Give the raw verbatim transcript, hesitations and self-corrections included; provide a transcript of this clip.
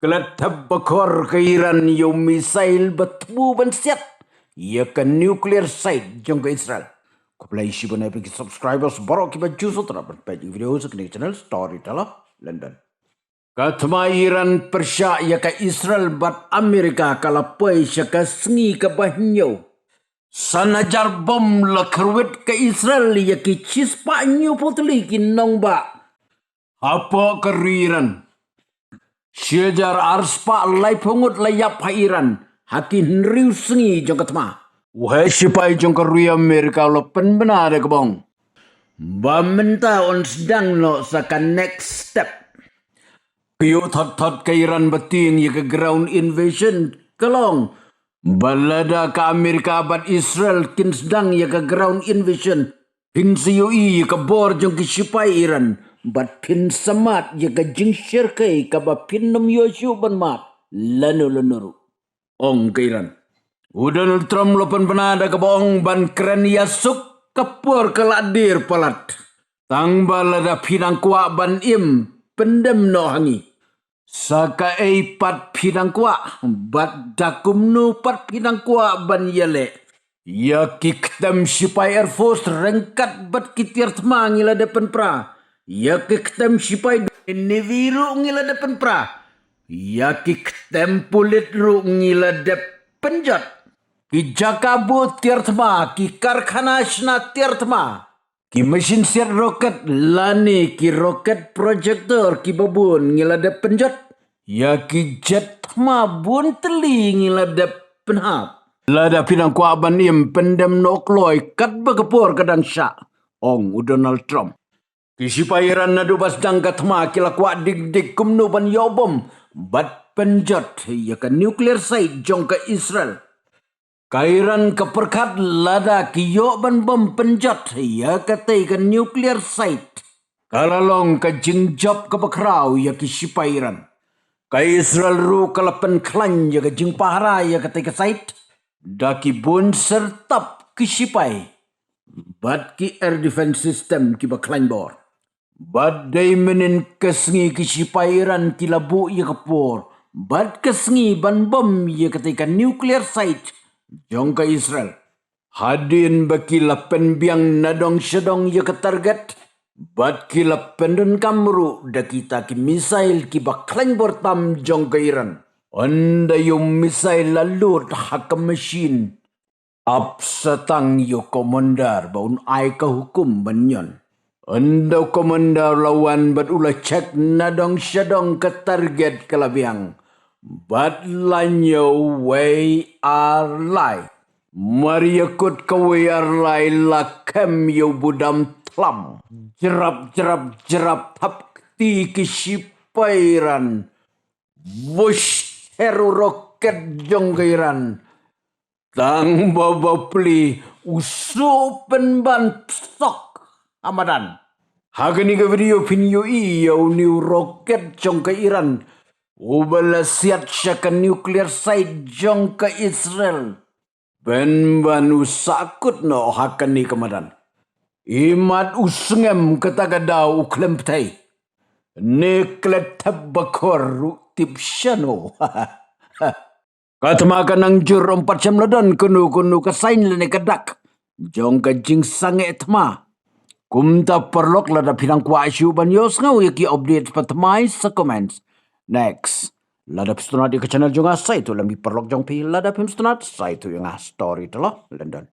Klet thep bakor ka Iran ïa u missile ba thmu ban siat ïa ka nuclear site jong ka Israel. Khublei shibun ïa phi ki subscribers baroh kiba ju sngewtynnat ban peit ïa ki video sa kane ka channel Storyteller London. Ka thma Iran pyrshah ïa ka Israel bad Amerika ka la poi sha ka sngi kaba hynñiew. San hajar bom la kyrwit ka Israel ïa ki shispah hynñiewphew tylli ki nongbah hapoh ka ri Iran. Shi hajar arspah laiphew ngut la ïap ha Iran ha ki hynriew sngi jong ka thma. U heh shipai jong ka ri Amerika u la pynbna da kaba ong ba mynta un sdang noh sa ka next step. Ka ïoh thot thot ka Iran ba tieng ïa ka ground invasion ka long ba lada ka Amerika bad Israel kin sdang ïa ka ground invasion, phin sa ïohi ïa ka bor jong ki shipai Iran bad phin sa mad ïa ka jingshyrkhei kaba phin nym ïoh shuh ban mad lano lano ruh, ong ka Iran. U Donald Trump la pynbna da kaba ong ban kren ïa suk ka por ka la dier palat. Tang ba lada phi dang kwah ban im, pyndem noh ha ngi. Sa kaei pat phi dang kwah bad da kumno pat phi dang kwah ban ïaleh. Ïa ki ktem shipai Air Force ryngkat bad ki tiar thma ngi la dep pynpra. Ïa ki ktem shipai Navy ruh ngi la dep pynpra. Ïa ki ktem pulit ruh ngi la dep pynjot. Ki jaka bud tiar thma, ki karkhana shna tiar thma, ki mashin siat roket lane ki roket projector kiba bun ngi la dep pynjot. Ïa ki jet thma bun tylli ngi la dep pynhap. Lada phi dang kwah ban im, pyndem noh kloi katba ka por ka dang shah, ong u Donald Trump. Ki shipai Iran naduh ba sdang ka thma ki la kwah dik dik kumno ban ïoh bom bad pynjot ïa ka nuclear site jong ka Israel. Ka Iran ka pyrkhat lada ki ïoh ban bom pynjot ïa katei ka nuclear site, ka la long ka jingjop kaba khraw ïa ki shipai Iran. Ka Israel ruh ka la pynkhlaiñ ïa ka jingpahara ïa katei ka site da ki bun syrtap ki shipai bad ki air defense system kiba khlaiñ bor. Bad dei mynnin ka sngi ki shipai Iran ki la buh ïa ka por bad ka sngi ban bom ïa katei ka nuclear site jong ka Israel. Hadien ba ki la pynbiang nadong shadong ïa ka target bad ki la pyndonkam ruh da kita ki missile kiba khlaiñ bor tam jong ka Iran. Ynda ïa u missile la lut ha ka machine, ap sa tang ïa u commander ba un ai ka hukum ban ñion. Ynda u commander la wan bad u la check nadong shadong ka target ka la biang. Bad la ñiew wei ar lai. Mar ïa kut kawei ar lai la kem ïa u budam thlam. Jrap jrap jrap thap kti ki shipai Iran. Wush, her u roket jong ka Iran. Tang ba bapli u suh pynban psok ha madan. Ha kane ka video phin ïohi ïa une u roket jong ka Iran uba la siat sha ka nuclear site jong ka Israel. Pynban u sahkut noh ha kane ka madan. Imat u sngem kata ka daw u khlem pyrthei. Ne klet thep bakor ruh tip shano. Ka thma ka nang jur, ym pat shym la don kano kano ka sign lane ka dak jong ka jingsangeh thma. Kumta paralok, lada phi dang kwah shuh ban ïohsngew ïa ki update pat thymmai sa comments. Next, lada phi sngewtynnat ïa ka channel jong nga, sa ïathuh lem ïa ki paralok jong phi, lada phim sngewtynnat sa ïathuh ïa nga. Storyteller London.